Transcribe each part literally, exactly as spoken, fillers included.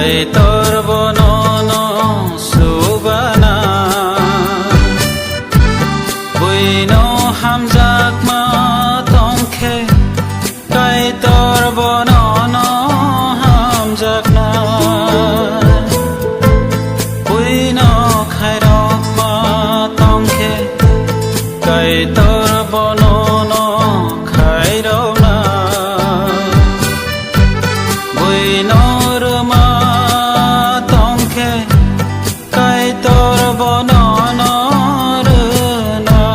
Kaitor bono no subana, buino hamjakma tongkhe, Kaitor bono no hamjakna, buino khairokma tongkhe, Kaitor bono no khairokna. Buino rwma tongkhe, Kaitor bono no rwnai.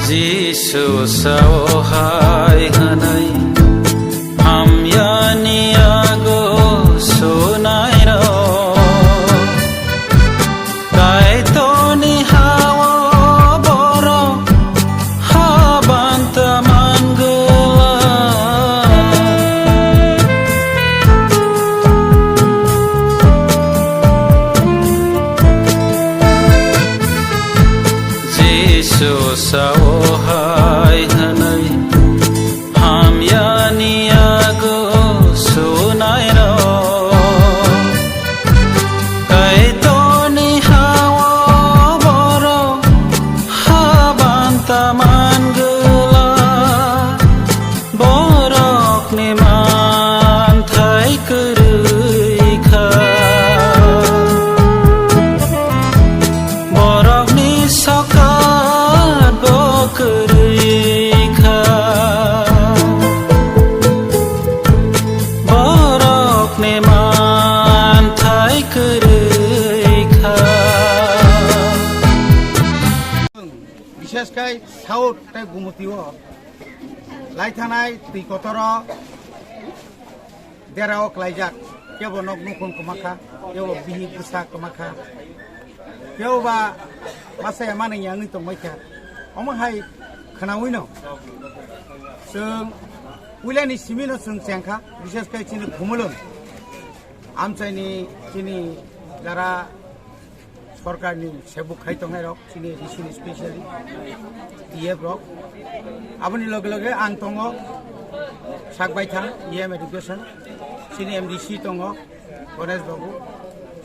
Jisu sao hai hwnwi, hamyani yago sunairok. Kaitorni hao borok habanta mangwlak. Jisu sao hai hwnwi, hamyani yago sunairok. Kaitorni hao borok habanta mangwlak. Borokni manthai kwrwi kha. Borokni sokat bo kwrwi kha. Borokni manthai kwrwi kha. Bishesh khai South tei Gumoti o lai thanai twi kotoro dera o klaijak, kebo nok nukhung kwma kha, kebo bihik bwsa kwma kha, kebo ba masa ya manwi ya wngwi tongbai kha. Omo hai khwnawi no chwng puilani simi no chwng cheng kha, bishesh khai chini Khumulwng amchaini chini jara sorkarni sebuk khai tongnai rok, chini A D C ni specially T F rok. Aboni loge loge ang tongo, sak baithang E M education, chini M D C tongo, Ganesh Babu,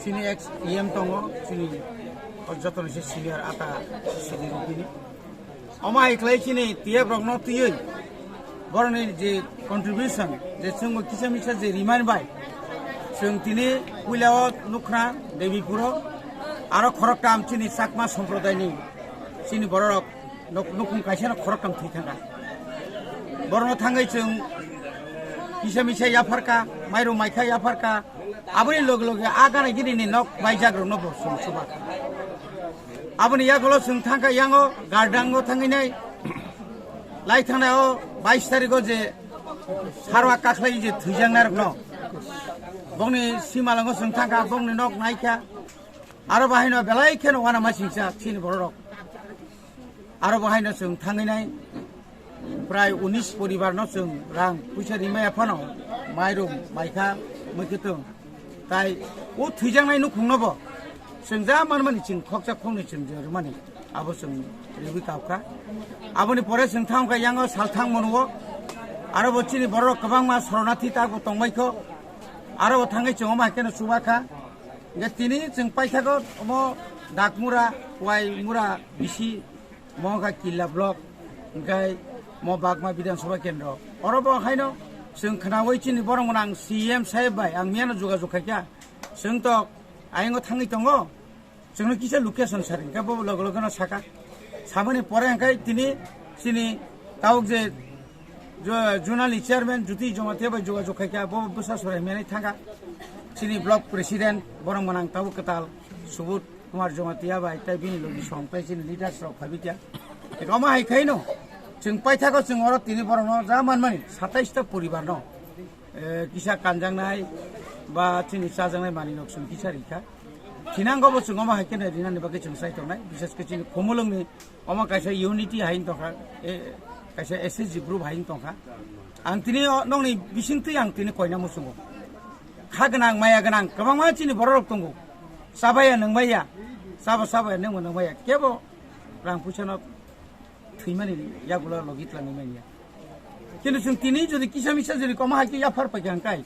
chini ex E M tongo, chini jotono se senior ata sini rupini. Omo hai khlai chini T F rokno twiwi borokni je contribution, je chwngbo kisa misa je rimani bai, chwng tini puila o nukhna Debipuro, aro khoroktham chini Chakma somprodaini chini bororok nuk-, nukhung kaisano khoroktham thwi thangkha. Borokno thangwi chwng kisa misa yapharkha, mairum maikha yapharkha, Aboni loge loge a gana gini ni nok baijak rok no bo song suba. Aboni yagulo chwng thangkha yango gardango thangwi nai. Lai thangnai o bais tarikh o je sarwa kakhlai je thwijaknai rok no. Bongni simalango chwng thangkha, bongni nok naikha. Aro bahaino belai kheno wana masingcha chini bororok. Aro bo haino chwng thangwi nai prai unis poribar no chwng rang puisa rimaya phano mairum maikha mwikhwtwng. Tai o thwijaknai nukhungno bo chwng ja manmani chwng khoksa khoknwi chwng je rwmani abo chwng riwi kabkha. Aboni pore chwng thangkha yango salthang monuo. Aro bo chini borok kwbangma soronathi tak bo tongbaikho. Aro bo thangwi chwng omo hai kheno chubakha. Hingke tini chwng paithago omo Dakmura, Waimura, bisi, mo wngkha Killa block, hingke mo Bagma Bidhan Sabha Kendro. Oro bo haino chwng khnaui chini borok mwnang C M saheb bai ang miyano jogajog khaikha. Chwng tok ayang o thangwi tongo. Chwngno kisa location sari, hingke bo loge loge no saka. Saboni pore hingke tini chini tabuk je jo-, zonal ni chairman Jyoti Jamatia bai jogajog khaikha, bo bwsa sorai mani thangkha. Chini block president, borok mwnang tabuk kwtal, Subodh Kumar Jamatia bai, tei bini logi song, tei chini leaders rok phaibikha. Eko ma hai khaino, Chwng paithakgo chwng oro tini borokno ja manmani satais ta poribarno, eh, kisa kanjaknai ba chini chajaknai manwirok chwng kisa rikha. Thinango bo chwng omo hai kheno rinani bagwi chwng sai tongnai, bishes khe chini Khumulwngni omo kaisa unity hai wng tongkha, eh, kaisa S H G group hai wng tongkha. Ang tini o nokni bisingtwi ang tini koina muchungo. Kha gwnang, maya gwnang kwbangma chini bororok tongo. Chabaya nwngbaiya, chaba chabaya nwngma nwngbaiya, kebo rang puisano thwimani yagulo logi twlangwi manya. Kintu chwng tini jodi kisa misa jodi koma hai khe yaphar paikha hwnkhe,